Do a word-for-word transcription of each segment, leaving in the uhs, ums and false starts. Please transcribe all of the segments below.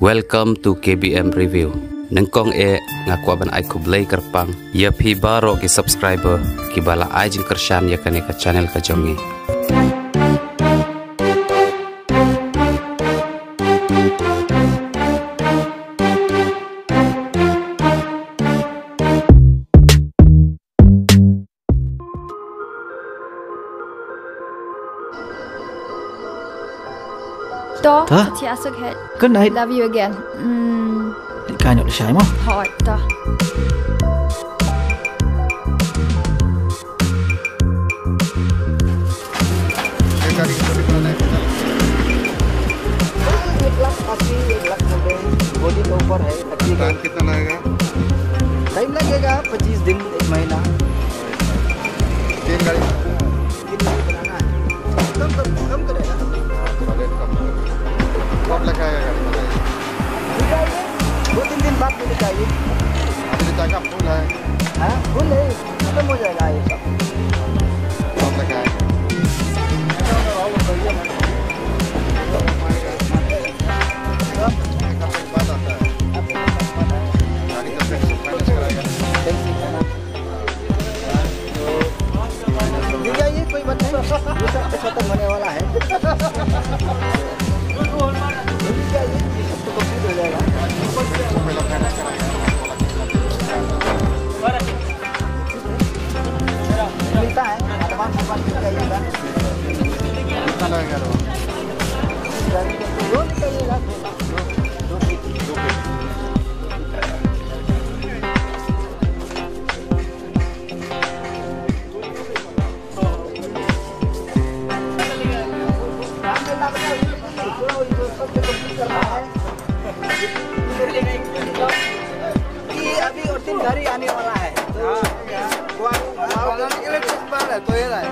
Welcome to K B M Review. Nyngkong eh nga kwah ban ai khublei kyrpang ïa phi baroh ki subscriber kiba la ai jingkyrshan ïa kane ka channel ka jong ngi. To, to? Chia suk het. Good night. Love you again. Mm. Kan yok shai mo. Hot, to. एक लाख अस्सी, एक लाख नब्बे, बॉडी के ऊपर है। कितना लगेगा? टाइम लगेगा पच्चीस दिन, एक महीना। तीन गाड़ी। तीन गाड़ी बनाना है। कम कर, कम करेगा। हाँ, थोड़ा रेट कम करो। कब लेके आएगा गाड़ी, बताइए। दो तीन दिन बाद मुझे चाहिए। अभी तो जगह फुल है। हाँ, फुल है। खत्म हो जाएगा ये सब। कब लेके आएगा? मिल जाइए, कोई बात नहीं, ये सब तो खत्म होने वाला है। मिल जाइए, ये सब तो complete हो जाएगा। मिलता है, advance, advance मिल जाइएगा। कितना लगेगा advance? दो निकलिएगा। कि अभी और तीन गाड़ी आने वाला है। तो हाँ, बनाने के लिए कुछ बना है, तो ये रहा है।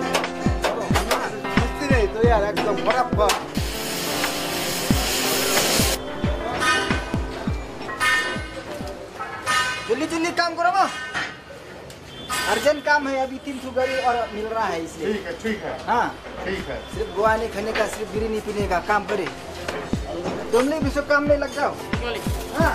मस्ती नहीं, तो यार, एकदम बराबर। जल्दी जल्दी काम करो ना। अर्जेंट काम है, अभी तीन ठो गाड़ी और मिल रहा है इसलिए। ठीक है, ठीक है। हाँ। ठीक है। सिर्फ गोवा नहीं खाने का, सिर्फ बिरयानी पीने का काम करे। तुम लोग भी सब काम में लग जाओ। हाँ।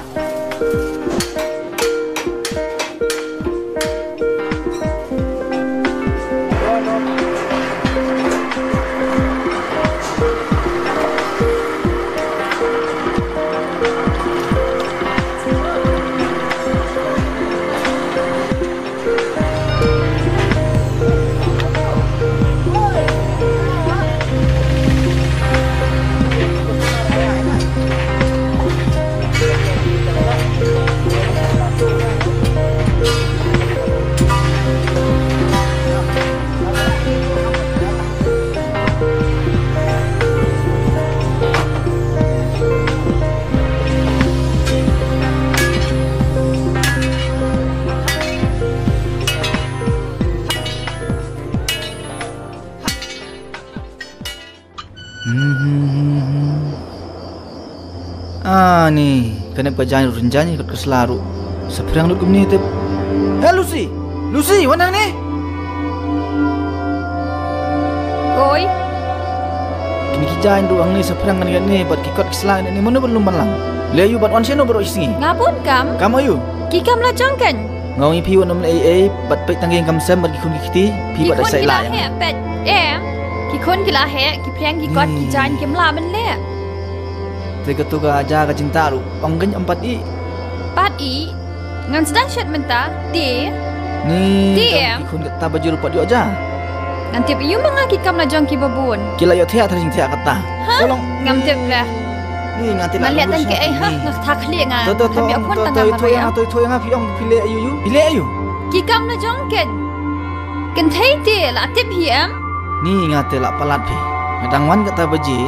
Ani, kane ka jaiñ ruh jan, ka sla ruh. Saphriang lut kumne te. Eh, Lucy! Lucy, wan hangne! Oi. Kine ki jaiñ ruh hangne saphriang hangne, bad ki kot ki sla hangne, mano ban lum ban lang? Leh aïu bad wan shano baroh shi sngi? Nga bun kam. Kam aïu? Ki kam la jong kan. Nga ong ïa phi wat nym leh ei ei, bad peit tang ïa ka kam sem bad ki khun ki kti, phi bad da sai la ïa nga. Ki khun ki la heh, peit. Em, ki khun ki la heh, ki phriang ki kot ki jaiñ kim lah ban leh. Te kato ka ja ka jingtah ruh, ong kein em pat ïeh. Pat ïeh, ngan sdang shet mynta, te. Ni, te em. Ki khun katta baje ruh pat ïoh ja. Ngan tip aïu ma nga ki kam la jong kiba bun. Ki la ïoh thiah tang jingthiah katta. Ha? Ngam tip re. Ni nga te la leh tang kaei ha, nga kata khlieh nga. To, to, to, to, to, to, ïathuh ïa nga, to, ïathuh ïa nga, phi ong phi leh aïu, phi leh aïu? Ki kam la jong kein. Kynthei te la tip hi em? Ni nga te la palat phi. Nga dang wan katta baje.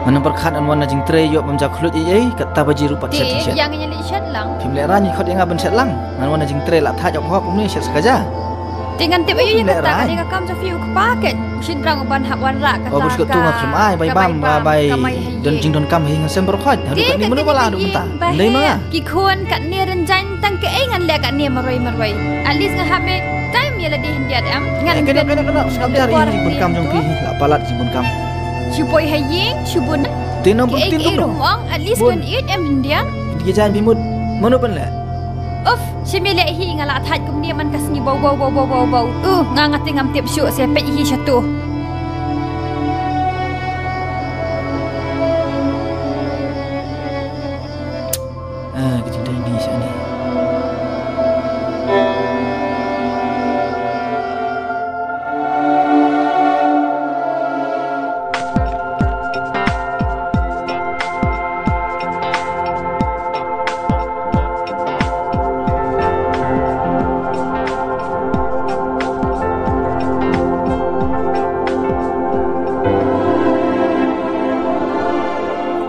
Ngan ym pyrkhat ngan wan na jingtrei ïoh bym ja khluit ei ei, katta baje ruh pat shet shet. Te ïa nga ïa leh shet lang. Phim leh rang ïa khot ïa nga ban shet lang. Ngan wan na jingtrei la thait ïoh hok kumne shet sa ka ja. Te ngan tip aïu ïa kata, ka dei ka kam jong phi u kpa kein. U shynrang u ban hap wanrah kata ka, ka bai bam, ka bai don jingdonkam ha ïing ha sem baroh khoit. Haduh katne mano ba la haduh mynta. Dei ma nga. Ki khun katne rynjaiñ tang kaei ngan leh katne marwei marwei. At least nga hap mih time ïa lade khyndiat em. Ngan kena, kena, kena, skam jar ïa jingbunkam jong phi, la palat jingbunkam. Shu poi ha ïing, shu bun. Te nang bun, tin kumno? At least don it em India. Ki jan bimut, mano pynleh? Uff, shim ïa leh hi, nga la thait kumne man ka sngi baw baw baw baw baw baw. Uh, nga nga te ngam tip shuh, se peit hi shatu. Ah, ka jingdai ni shane.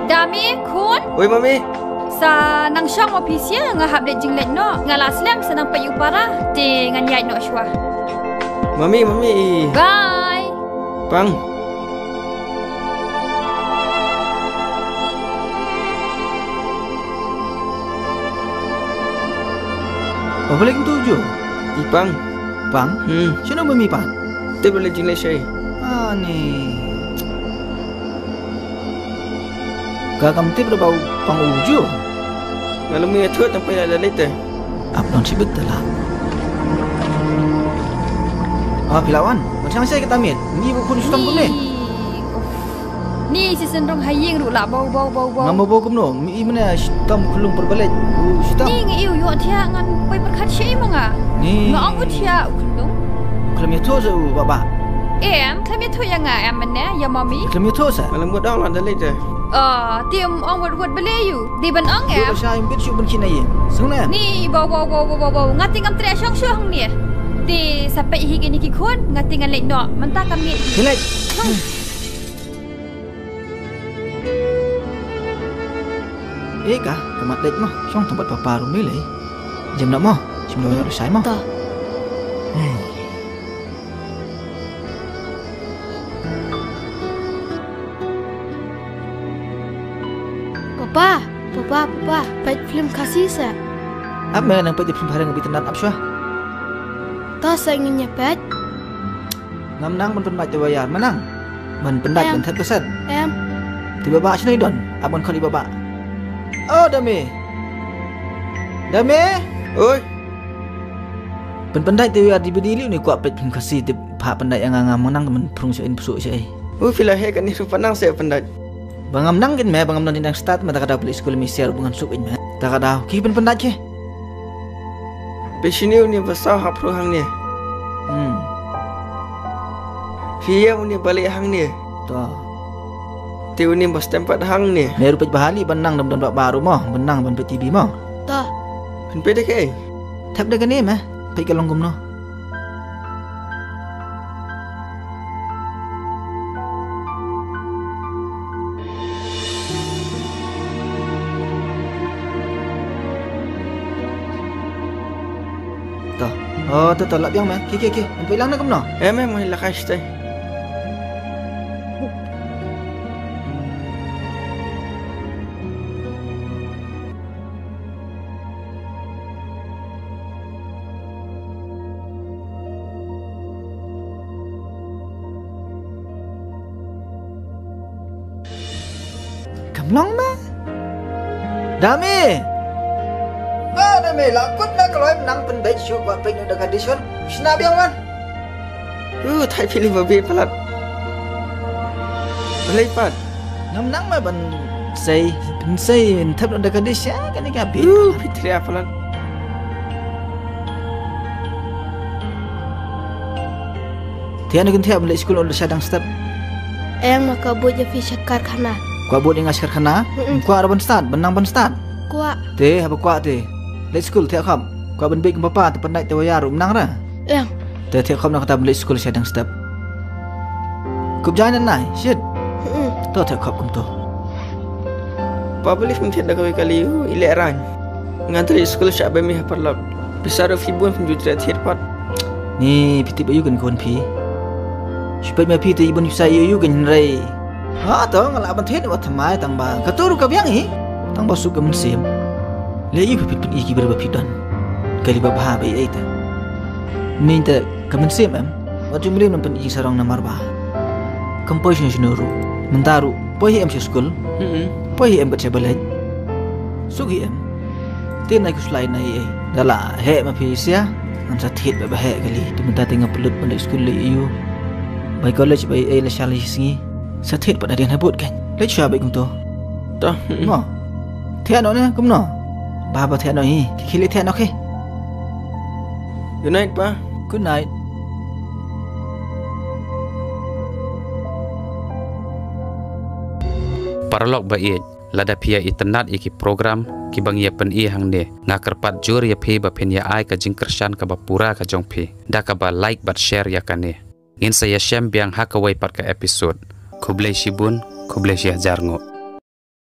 Dami, khun? Oi, mami. Sa nang shong office ïa nga hap leit jingleit noh. Nga la slem sa nang peit u para. Te ngan ïaid noh shuwa. Mami, mami. Bye. Pang. Ba balei kumtu ju? I Pang. Pang? Hmm. Shano mami pat? Te balei jingleit shai? Ani. Ka kam tip da ba u Pang u ju. Nga la mih ïathuh tang phi la leit te. Ap don shibit te la. Ah, phi la wan. Ban shang shai kita miet. Ni bu khun shuh tam kumne. Ni. Uff. Ni shisien rong ha ïing ruh la baw baw baw baw. Ngam baw baw kumno. Mi i mane shuh tam khunlung pyrbalej. U shuh tam. Ni nga ïoh ïoh thiah ngan poi pyrkhat shai ma nga. Ni. Nga ong u thiah u khunlung. Khlem ïathuh sa u baba. Em, khlem ïathuh ïa nga em mane ïa mami. Khlem ïathuh sa. Nga la mut ong la da leit te. Ah, te ym ong wad wad balei ïa u. Dei ban ong em. Ïoh sha im bit shu ban kina ïa. Sung ne. Ni, baw, baw, baw. Nga te ngam treh shong shuh hangne. Te sa peit hi kine ki khun, nga te ngan leit noh. Mynta ka miet. Te leit. Hmm. Eh ka, ka mat leit mo. Shong tang bad papa ruh ni lei. Jem noh mo. Jem noh shai mo. To. Hmm. Papa, papa, papa, peit film Khasi sa. Ap me nang peit film Phareng, bit nat ap shwa. To sa ngin ïa peit. Ngam nang ban pyndait te wayar, me nang. Ban pyndait ban thep kaset. Em. Te baba shano i don, ap ban khot i baba. Oh, Dame. Dame. Oi. Pynpyndait te wayar D V D lei, une kwah peit film Khasi te phah pyndait ïa nga, nga mynta ngam phrung shuh in psuh shuh ei. U phi la heh kane ruh pat nang seh pyndait. Ba ngam nang kin me, ba ngam nang dang start, mynta ka daw phi leit skul me sher ba ngan suk in me. Ta ka daw ki pynpyndait ki. Phi shini une ba saw ha phrung hangne. Hmm. Phi ïa une ba leh hangne. To. Te une ba stem pat hangne. Me ruh peit bha lei ban nang dam dam ba ba ruh mo, ban nang ban peit T V mo. To. Phin peit da kaei? Thep da kane me. Peit ka long kumno. To. Oh, to, to, lah biang me. Ki, ki, ki. Peit lang na kumno. Em, em, la kai stai. Kam long ma? Dame. Ba Dame la kut na kloi nang pynbeit shu ba peit na da ka dishon. Shna biang wan. U thai phi lei ba bit palat. Balei pat? Ngam nang ma ban sei, ban sei, ban thep da ka dish, ah, kane ka bit. U phi thria palat. Te ïa na kin thep leit skul ol sha dang step. Em, nga kwah bud ïa phi sha karkhana. Kwah bud ïa nga sha karkhana? Mm-mm. Kwah ruh ban stad, ban nang ban stad. Kwah. Te haba kwah te. Leit skul te kham. Kwah ban beit kum papa te pynbeit te wayar um nang ra. Em. Te thiah khop na kata ban leit skul sha dang step. Kup jaiñ na nai, shit. Mm-mm. To thiah khop kumto. Papa lei phin thied da kawei kali u i leh rang. Ngan trei skul sha ba mi ha paralok. Pisa ruh phi bun phin ju trei thied pat. Ni phi tip aïu kan khun phi. Shu peit ma phi te i bun pisa aïu aïu kan hynrei. Ha to nga lah ban thied wat thymmai tang ba. Kato ruh ka biang hi. Tang ba suk ka mynsiem. Leh aïu phi phin pyn-i ki briew ba phi don. Kali ba bha ba ei ei te. Mynta ka mynsiem em. Wat ju mriem nang pyn-i sarong namar ba kam poi shano shano ruh. Mynta ruh poi hi em sha skul. Hmm. Poi hi em kat sha balej. Suk hi em. Te nai khuslai nai ei. Da la heh ma phi sia. Ngam sa thied ba ba heh kali. Te mynta te nga pynlut ban leit skul leit aiu. Bai college bai ei la sha la sngi. Sa thied pat da dien ha bud kan. Leit sha bai kumto. To. Hmm. Mo. Thiah noh ne kumno. Ba ba thiah noh hi. Ki khili thiah noh ki. Good night pa. Good night. Paralok ba ïeit, lada phi ïa itynnad ïa ki program kiba ngi ïa pyni hangne, nga kyrpad jur ïa phi ba phin ïa ai ka jingkyrshan kaba pura ka jong phi da kaba like bad share ïa kane. Ngin sa ïa shem biang ha kawei pat ka episode. Khublei shibun, khublei shihajar nguh.